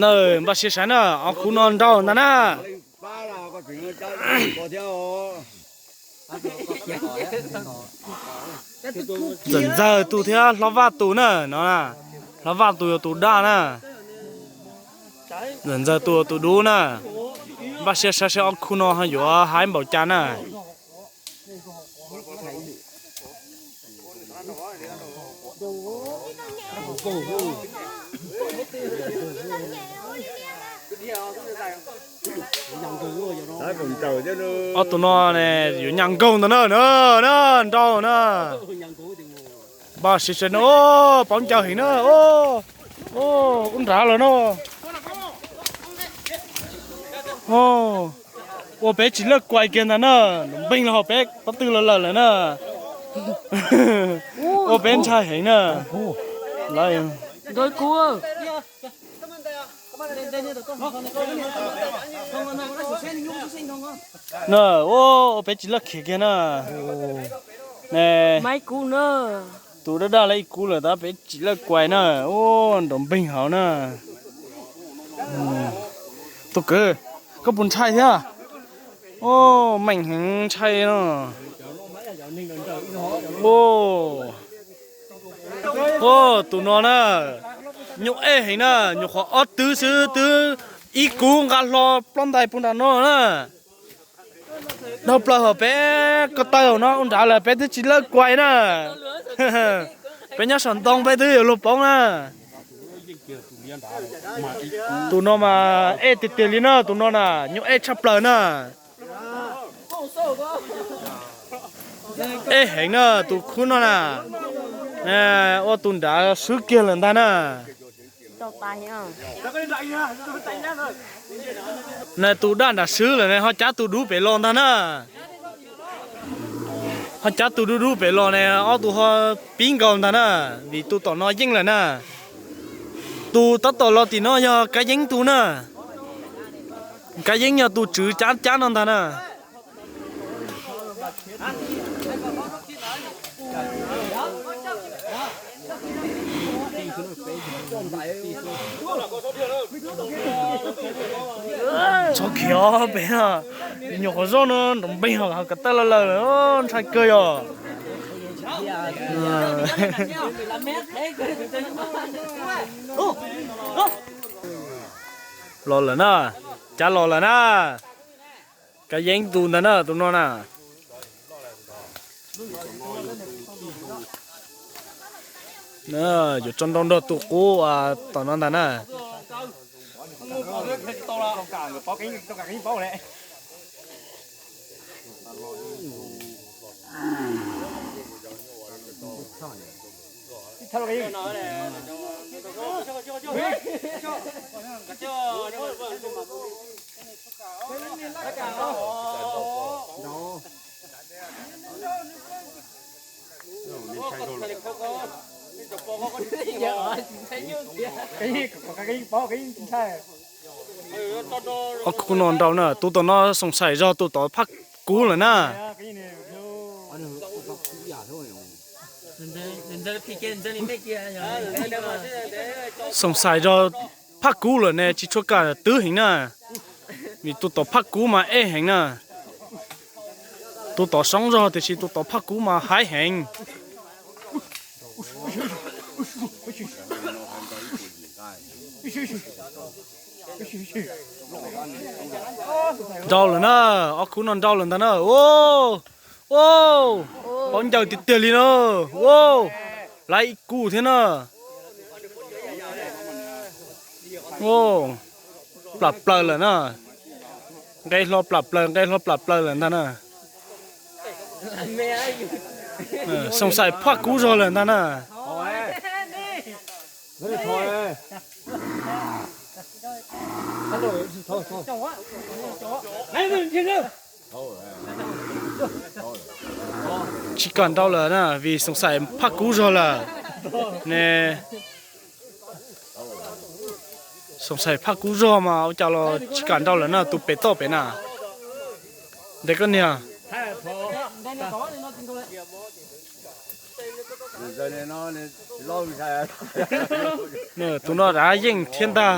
Na, npaj siab saib na, ob khub no nraug ntag na. Ntxawm Ntxawg tus thiab Hlob Vaj tus na, no na. Hlob Vaj tus yog tus daj na. Ntxawm Ntxawg tus yog tus dub na. Npaj siab saib seb ob khub no yuav haib npaum cas na. Ob tug no ne yuav nyas nkaug ntag na, na, na, nraug na. Npaj siab saib na, paub ncaws heev na, ub nrad lawm na. Ua peb tsis laj kuais kiag ntag na, nplooj npeeg los hauv peb pob tw los lawm lawm na. Ua peb ntshai heev na. Na, ua peb tsis laj khiav kiag na. Ne, tus daj daj lawm ib kub lawm tab peb tsis laj kuais na. Ua nrov npeeg hauv na. Tus kwv, koj puas ntshai thiab? Ua meem heev ntshai no. Ua, ua tus no na, nyuaj ej heev na, nyuam qhuav ob twb xwb twb ib kub nqa hlo plaub ntais puag nram no na. Dhau plaws hauv peb ko taw hauv no ua nrad lawm peb twb tsis laj kuais na. Peb nyob saum ntoo peb twb yuav luag poob na. Tus no mas ej tiag tiag li na, tus no na nyuaj ej tshaj plaws na. Ej heev na tus khub no na. Ua tus nrad swb kiag lawm ntag na. Na tus daj nrad swb lawm ne ho cab tus dub pem los ntag na. Ho cab tus dub dub pem los ne, ob tug ho pib nkaus ntag na, vim tus tom no yeej lawm na. Tus tab tom los tim no yog Kab Yeeb tus na. Kab Yeeb yog tus tswv cab cab no ntag na. Txhob khiav pem, nyuam qhuav zoj no nrov npeeg hauv ko taw lawm lawm, ntshai kawg yog. Los lawm na, cab los lawm na. Kab Yeeb tus ntag na, tus no na. Yuav tso nrau nrog tus qub tom no ntag na. Ob khub no nrau na, tus tom no xoom xaim zog tus tod phaj kub lawm na. Xoom xaim zog phaj kub lawm ne tsis tshua kam twb heev na, vim tus tom phaj kub mas ej heev na. Tus tom soob zog tiam sis tus tom phaj kub mas haib heev. Nrau lawm na, ob khub no nrau lawm ntag na. Ua, paub ncaws tiag tiag li na. Ua, laiv ib kub thiab na. Plam plaws lawm na. Nqe hlo plam plaws, nqe hlo plam plaws lawm ntag na. Xoom xaim phaj kub zog lawm ntag na. Tsis kam nrau lawm na, vim xoom xaim phaj kub zog lawm ne. Xoom xaim phaj kub zog mas ua cas los tsis kam nrau lawm na, tus pem toj pem na. Ntes koj niag. Tus no rov yeej thiab ntag.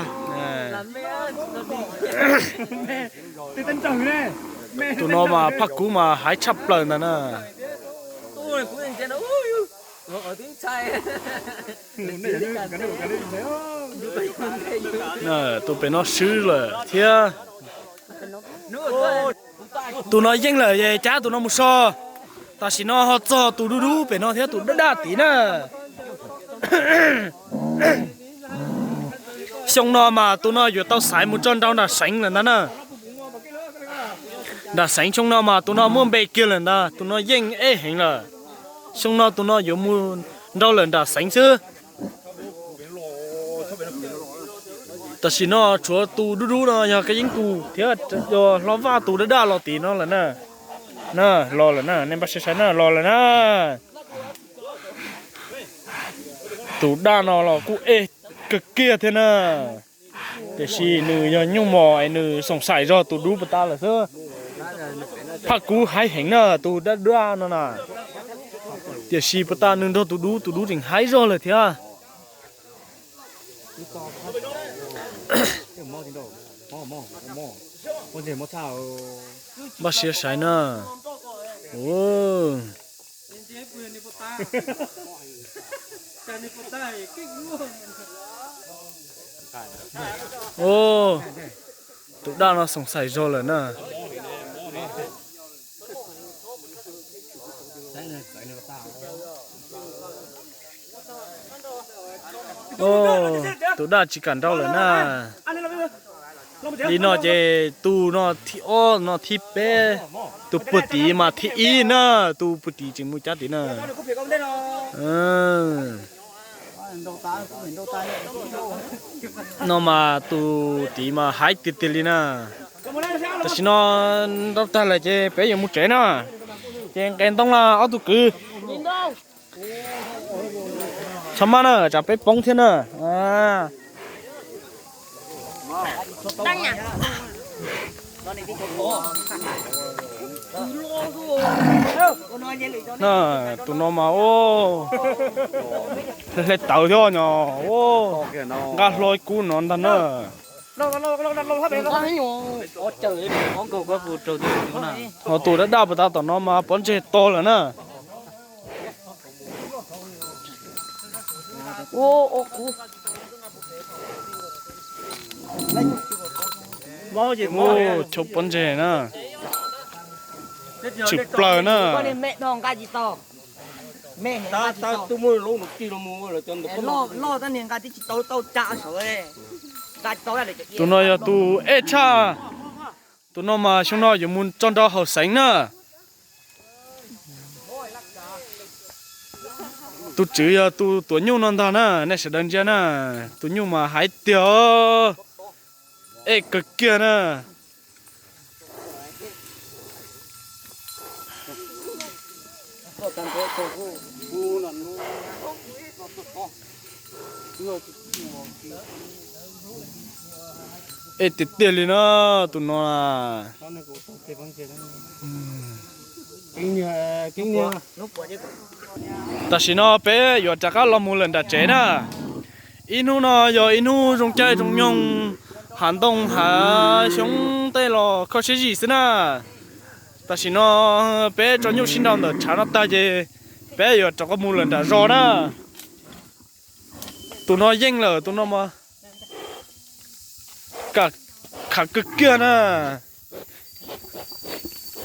Tus no mas Phaj Kub mas haiv tshaj plaws ntag na. Tus pem no swb lawm thiab. Tus no yeej lawm es cab tus no mus so. Tam sim no ho txog tus dub dub pem no thiab tus daj daj tid na. Xyoo no mas tus no yuav tau xaiv mus tso nrau nram Xeev lawm ntag na. Nram Xeev xyoo no mas tus no muaj npe kiag lawm ntag, tus no yeej eb heev lawm. Xyoo no tus no yuav mus nrau lawm nram Xeev xwb. Tam sim no tshuav tus dub dub no yog Kab Yeeb tus thiab yog Hlob Vaj tus daj daj los tid no lawm na. Na, los lawm na, nej npaj siab saib na, los lawm na. Tus daj no los kuj ej kawg kiag thiab na. Tiam sis nws yog nyuj mos es nws xoom xaim zog tus dub puag ta lawm xwb. Phaj Kub haiv heev na tus daj daj no na. Tiam sis puag ta nws nrog tus dub, tus dub tseem haiv zog lawm thiab. Npaj siab saib na. Tus daj no xoom xaim zog lawm na. Tus daj tsis kam nrau lawm na. Li no ces tus no thib ob no thib peb, tus puag tid mas thib ib na, tus puag tid tseem mus cab tid na. No mas tus tid mas haiv tiag tiag li na. Tam sim no nrau tag lawm ces peb yuav mus tsev na. Ces nqes ntoo los ob tug kwv. Txhob maj na, tsam peb poob thiab na. Tus no mas ua hle tawv thiab no, nqa hlo ib kub no ntag na. Ho tus daj daj puag ta tom no mas pob ntseg to lawm na. Chaw pob ntseg na, tshwm plaws na. Tus no yog tus ej tshaj. Tus no mas xyoo no yuav mus tso nrau hauv xeev na. Tus tswv yog tus tuav nyuj no ntag na, nej sawv daws ntsia na. Tus nyuj mas haiv tiag, ej kawg kiag na. Ej tiag tiag li na, tus no. Tam sim no peb yuav rov qab los mus lawm nram tsev na. Ib hnub no yog ib hnub zoo caij zoo nyoog, hav ntoo hav xyoob tej los kho siab zim xwb na. Tam sim no peb tso nyuj sib nrau ntawm tshav no tag ces peb yuav rov qab mus lawm nram zos na. Tus no yeej lawm, tus no mas kam khav kawg kiag na.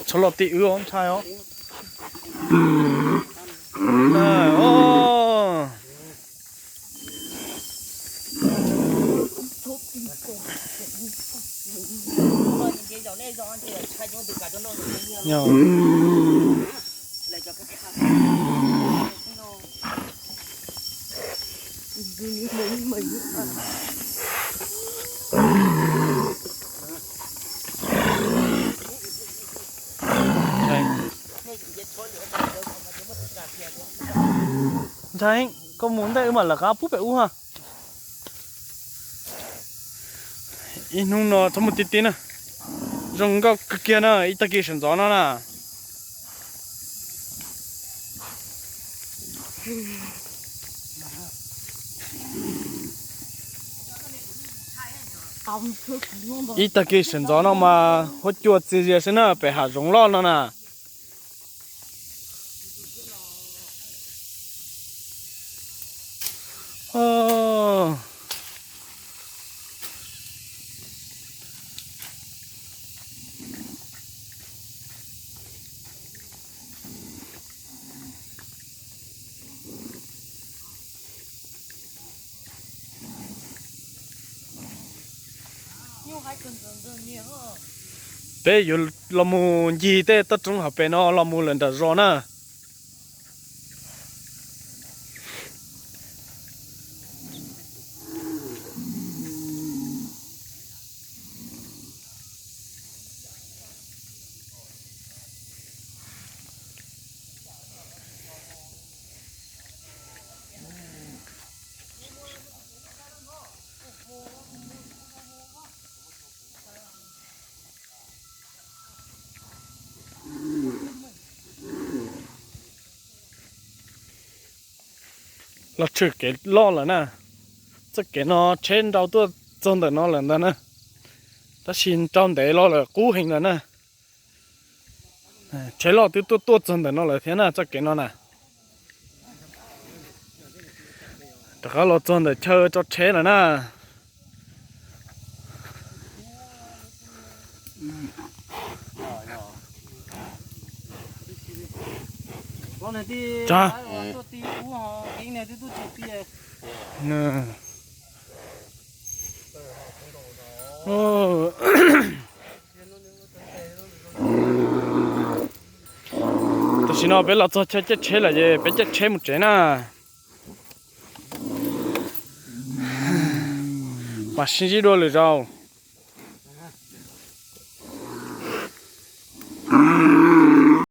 Txhob los tim wb os ntshai os. Ntshai, koj mus ntej wb mam lawv qab pub pem ub ha. Ib hnub no txhob mus ti ti na. Zoo nkauj kawg kiag na, ib tag kis sawv ntxov no na. Ib tag kis sawv ntxov no mas huab cua txias zias xwb na, pem hav zoov loj no na. Peb yuav los mus ncig tej toj roob hauv pes no los mus lawm nram zos na. Los tshwm kev loj lawm na. Txoj kev no tsheb nrau tuaj txog ntawm no lawm ntag na. Tab sis nrau ntev los lawm qub heev lawm na. Tsheb loj twb tuaj tuaj txog ntawm no lawm thiab na, txoj kev no na. Rov qab los txog ntawm chaw tso tsheb lawm na. Tam sim no peb los txog chaw caij tsheb lawm es peb caij tsheb mus tsev na. Mam sib ntsib dua lwm zaus.